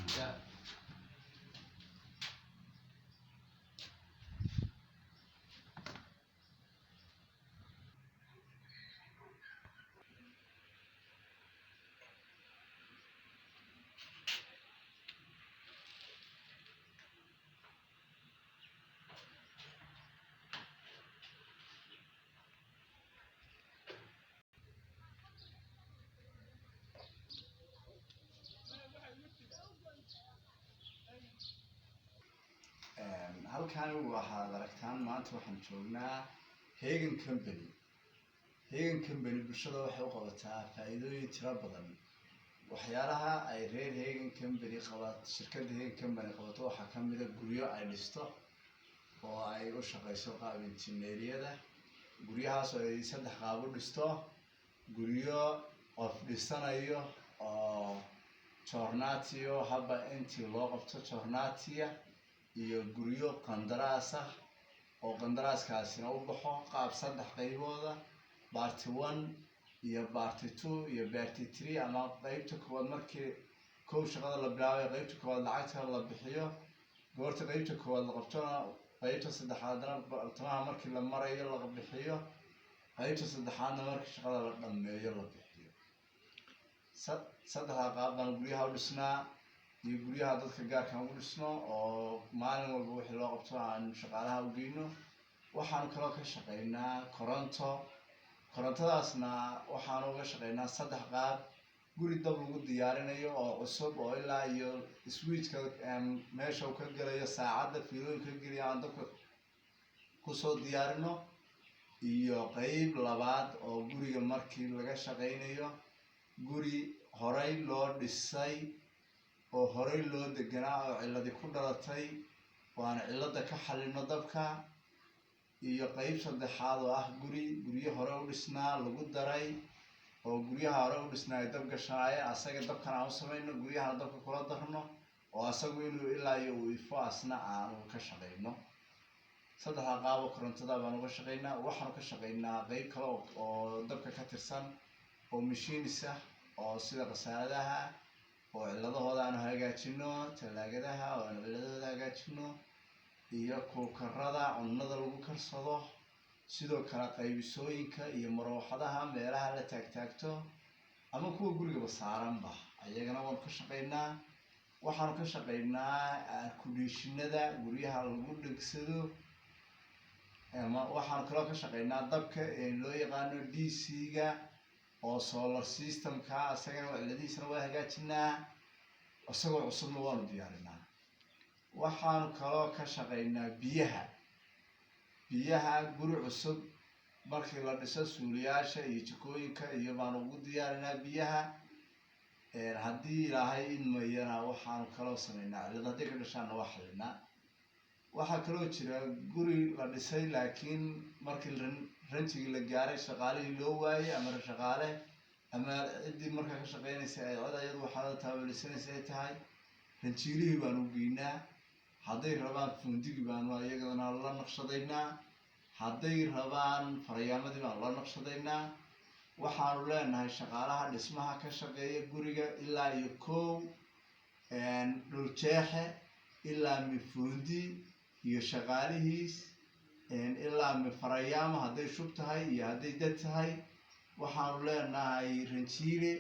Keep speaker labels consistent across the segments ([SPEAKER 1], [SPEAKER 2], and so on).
[SPEAKER 1] Yeah.
[SPEAKER 2] Halkan waxaad aragtaan, maanta waxaan joognaa Hegan Company. Hegan Company bulshada waxay u qabataa faa-iidooyin tiro badan. Waxyaalaha ay reer Hegan Company qabat, shirkadda Hegan Company qabato, waxaa kamid a guryo ay dhisto oo ay u shaqeyso qaab injineeriyada. Guryahaas oo ay saddex qaab u dhisto: guryo qof dhisanayo oo jornatio haba intii loo qabto jornatia, iyo guryo qandaraas ah oo qandaraaskaasina u baxo qaab saddex qaybooda: part one iyo part two iyo part three, ama qeybta koowaad markii kow shaqada la bilaabay, qeybta koowaad lacagta la bixiyo, goorta qeybta koowaad la qabtona, qeybta saddexaadna bartamaha markii la marayo la bixiyo, qeybta saddexaadna markii shaqada la dhameeyo la bixiyo. Saddexda qaab baan guryaha u dhisnaa iyo guryaha dadka gaarkaan ugu dhisno oo maalin walba wixii loo qabto aan shaqaalaha u geyno. Waxaanu kaloo ka shaqeynaa koronto. Korontadaasna waxaanu uga shaqeynaa saddex qaab: guri dab lagu diyaarinayo oo cusub oo ilaa iyo switchka meesha uu ka gelayo, saacadda fiilooyin ka geliyo, aan dabka kusoo diyaarino, iyo qeyb labaad oo guriga markii laga shaqeynayo, guri horey loo dhisay oo horey loo deganaa oo ciladi ku dhalatay oo aan cilada ka xalino dabka, iyo qeyb saddexaad oo ah guri guryo hore u dhisnaa lagu daray, oo guryaha hore u dhisnaa ay dab gashanaaye, asaga dabkan aan u samayno, guryahana dabka kula darno, oo asagu inuu ilaa iyo uu ifo asna aanu ka shaqeyno. Saddexda qaabo korontada baan uga shaqeynaa. Waxaanu ka shaqeynaa qeyb kale oo dabka ka tirsan oo machines ah, oo sida khasaaradaha oo ciladahooda aanu hagaajino, talaagadaha oo aanu ciladahooda hagaajino, iyo cookerada cunnada lagu karsado, sidoo kale qaybisooyinka iyo marooxadaha meelaha la taagtaagto ama kuwa gurigaba saaranba, ayagana waanu ka shaqeynaa. Waxaanu ka shaqeynaa air-conditionada guryaha lagu dhegsado, ama waxaanu kaloo ka shaqeynaa dabka ee loo yaqaano DC-ga oo solar systemka, isagana ciladihiisana waa hagaajinaa, isagoo cusubna waanu diyaarinaa. Waxaanu kaloo ka shaqeynaa biyaha. Biyaha guri cusub markii la dhiso, suuliyaasha iyo jikooyinka iyo baanu ugu diyaarinaa biyaha. Haddii Ilaahay idmayana, waxaanu kaloo sameynaa cilad hadday ka dhashaanna waa xalinaa. Waxaa kaloo jira guri la dhisay, laakiin markii ranjigii la gaaray shaqaalihii loo waayey, ama shaqaale ama ciddii markaa ka shaqeynaysa ay cid ayadu waxaada taabalisanaysa ay tahay, ranjiilihii baanu geynaa. Hadday rabaan fundigii baanu iyagana la naqshadaynaa, hadday rabaan farayaamadii baanu la naqshadaynaa. Waxaanu leenahay shaqaalaha dhismaha ka shaqeeya guriga ilaa iyo kow dhuljeexe ilaa mifundi iyo shaqaalihiis ilaa mifarayaamo, hadday shub tahay iyo hadday dad tahay. Waxaanu leenahay ranjiile,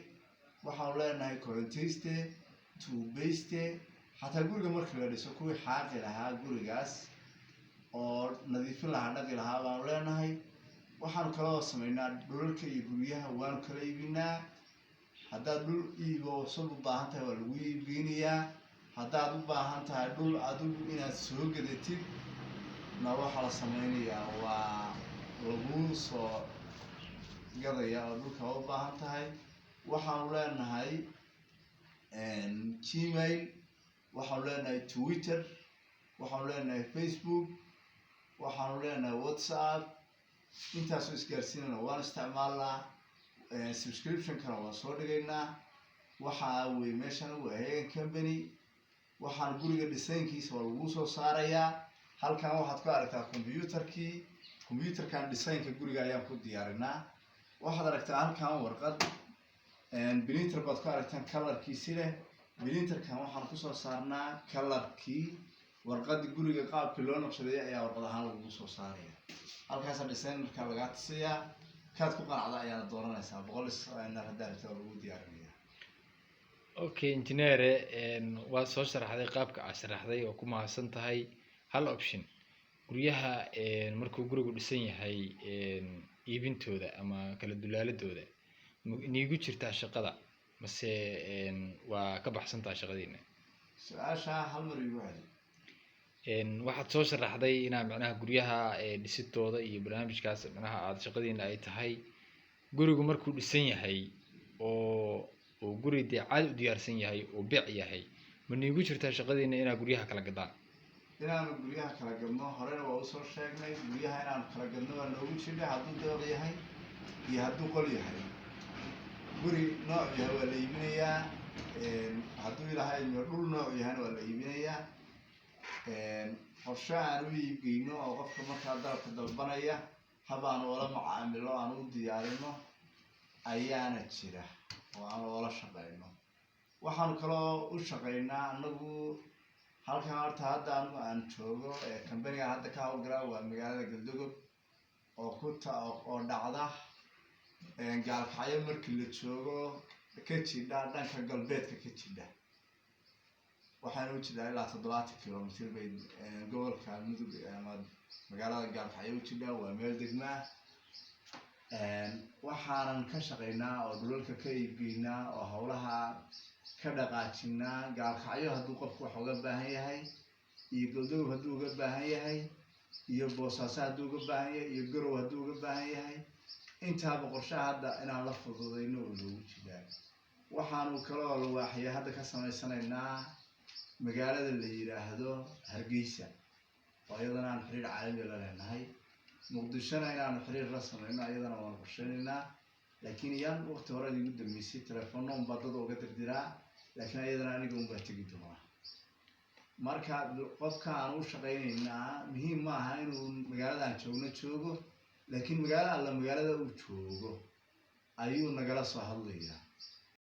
[SPEAKER 2] waxaanu leenahay korontayste, tuubeyste, xataa guriga markii la dhiso kuwii xaaqi lahaa gurigaas oo nadiifin lahaa, dhaqi lahaa baanu leenahay. Waxaanu kaloo sameynaa dhulalka iyo guryaha waanu kala iibinaa. Haddaad dhul iibo cusub u baahan tahay, waa lagu iibgeynayaa. Haddaad u baahan tahay dhul adigu inaad soo gadatid na, waxaa la sameynayaa waa lagu soo gadaya oo dhulka u baahan tahay. Waxaanu leenahay Gmail, waxaanu leenahay Twitter, waxaanu leenahay Facebook, waxaanu leenahay WhatsApp. Intaasoo isgaarsiinana waan isticmaalnaa, subscription-kana waan soo dhigaynaa. Waxaa wey meeshan waa Hegan Company. Waxaan guriga designkiisa waa lagu soo saarayaa. Halkan waxaad ku aragtaa computerkii. Computerkan designka guriga ayaan ku diyaarinaa. Waxaad aragtaa halkan warqad printer baad ku aragtaan, colorkiisi leh. Printerkan waxaan kusoo saarnaa colorkii warqadii guriga, qaabkii loo naqshadeeyay ayaa warqad ahaan lagugu soo saaraya. Halkaasa designerka lagaa tusayaa, kaad ku qanacda ayaana dooranaysaa. 100 designer haddaa rabta waa lagu diyaarinaya.
[SPEAKER 1] Okay, engineer, waad soo sharaxday qaabka aad sharaxday oo ku mahadsan tahay. Hal option, guryaha markuu gurigu dhisan yahay, iibintooda ama kala dulaaladooda niigu jirtaa shaqada mase waa ka baxsan tahay shaqadiina?
[SPEAKER 2] Su-aasha hal mar igu celi.
[SPEAKER 1] Waxaad soo sharaxday inaa macnaha guryaha dhisidooda iyo barnaamijkaas macnaha aad shaqadiina ay tahay. Gurigu markuu dhisan yahay oo uu guri dee caadi u diyaarsan yahay oo beec yahay, ma niigu jirtaa shaqadiina inaa guryaha kala gadaan?
[SPEAKER 2] Inaanu guryaha kala gadno horena waa usoo sheegnay. Guryaha inaanu kala gadno waa noogu jidha, hadduu dabaq yahay iyo hadduu qol yahay, guri nooc yahay waa la iibinayaa. Hadduu ilaahay dhul nooc yahayna waa la iibinayaa. Qorshe aan u iibgeyno oo qofka markaa dalabka dalbanaya habaan oola macaamilo, aan u diyaarino ayaana jira oo aan oola shaqeyno. Waxaanu kaloo u shaqeynaa anagu halkan horta hadda anigu aan joogo ee companyga hadda ka hawlgalaa waa magaalada Galdogob oo ku ta oo dhacda Gaalkacyo markii la joogo, ka jidha dhanka galbeedka ka jidha. Waxaana u jidhaa ilaa 70 kilomitr bay gobolka Mudug ama magaalada Gaalkacyo u jidhaa. Waa meel degma ah. Waxaanan ka shaqeynaa oo dhulalka ka iibgeynaa oo hawlaha ka dhaqaajinaa Gaalkacyo hadduu qofku wax uga baahan yahay, iyo Galdogob hadduu uga baahan yahay, iyo Boosaaso hadduu uga baahan yahay, iyo Garow hadduu uga baahan yahay. Intaaba qorshaha hadda inaan la fududayno oo loogu jiraa. Waxaanu kaloo alwaaxya hadda ka samaysanaynaa magaalada la yidhaahdo Hargeysa oo iyadana aan xiriir caalami la leenahay. Muqdishona inaanu xiriir la sameyno iyadana waanu qorsheynaynaa, laakiin iyaan waqti hore igu dambeysay telefono unbaa dad uga dirdiraa, laakiin iyadana aniga unbaa tegi doonaa. Marka qofka aan u shaqeynaynaa muhiim ma aha inuu magaaladan joogno joogo, laakiin magaalada alla magaalada uu joogo ayuu nagala soo hadlayaa.